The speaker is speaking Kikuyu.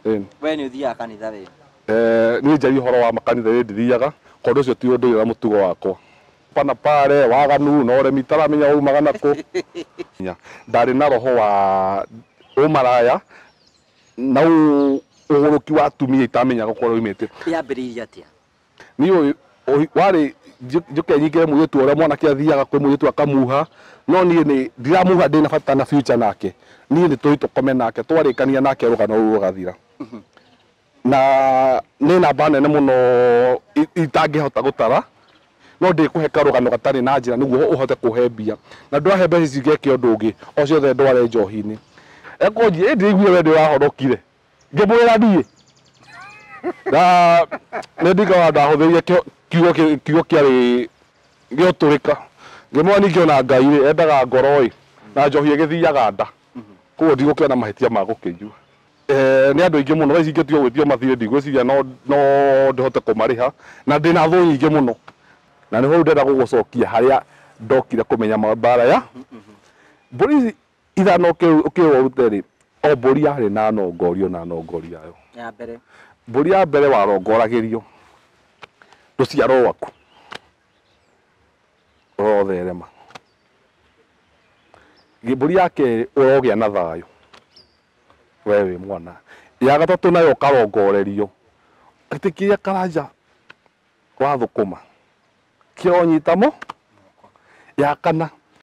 We nĩ ũthiaga kanitha we? Niĩ njarie ũhoro wa makanitha nĩ ndithiaga, tondũ ũcio ti ũndũire na mũtugo wakwa. Pana pare waganu na ũremi itaramenya waumaga nakũ. Ndarĩ na roho wa ũmaraya na ũgũrũki wa atumia itamenyaga kũrĩa oimĩte. Yambĩrĩirie atĩa? Niĩ warĩ njũke nyingĩre mũirĩtu ũrĩa mwanake athiaga kwĩ mũirĩtu akamuha, no niĩ nĩ ndiramuha ndĩna bata na future nake. Niĩ nĩ tũthiĩ tũkome nake, twarĩkania nake rũgano rũu rũgathira. Na nĩ namba nene mũno itangĩhota gũtara, no ndĩkũhe karũgano gatarĩ na njĩra nĩguo ũhote kũhe mbia. Na ndwahe mbeca ici ngeke ũndũ ũngĩ, o ciothe ndware njohi-inĩ. Ekonjia, ĩ ndiraiguire we ndĩrahonokire. Ngĩmwĩra niĩ. Na nĩ ndikaga ndahũthĩrire kiugo kĩarĩ gĩotũrĩka. Ngĩmwĩra ningĩ ona Ngai rĩ, endaga ngoro ĩ, na njohi ĩgĩthiaga nda. Koguo ndigũkĩona mahĩtia ma gũkĩnyua. Nĩ andũ aingĩ mũno, thaa ici ingĩtiga gwĩtio mathirĩ ndigwĩciria no ndĩhote kũmarĩha, na ndĩna thũ nyingĩ mũno. Na nĩho rĩu ndĩrenda gũgũcokia harĩa ndokire kũmenya mbara ya mbũri ici ithano ũkĩrwo ũrute rĩ, o mbũri yarĩ na nongorio na nongori yayo. Ya mbere. Mbũri ya mbere warongoragĩrio rũciaro rwaku ũrotherema. Mbũri ya kerĩ ũrogĩa na thayũ we wĩ mwana. Ya gatatũ nayo ũkarongorerio atĩ kĩrĩa Karanja wa thũkũma kĩronyita mo. Ya kana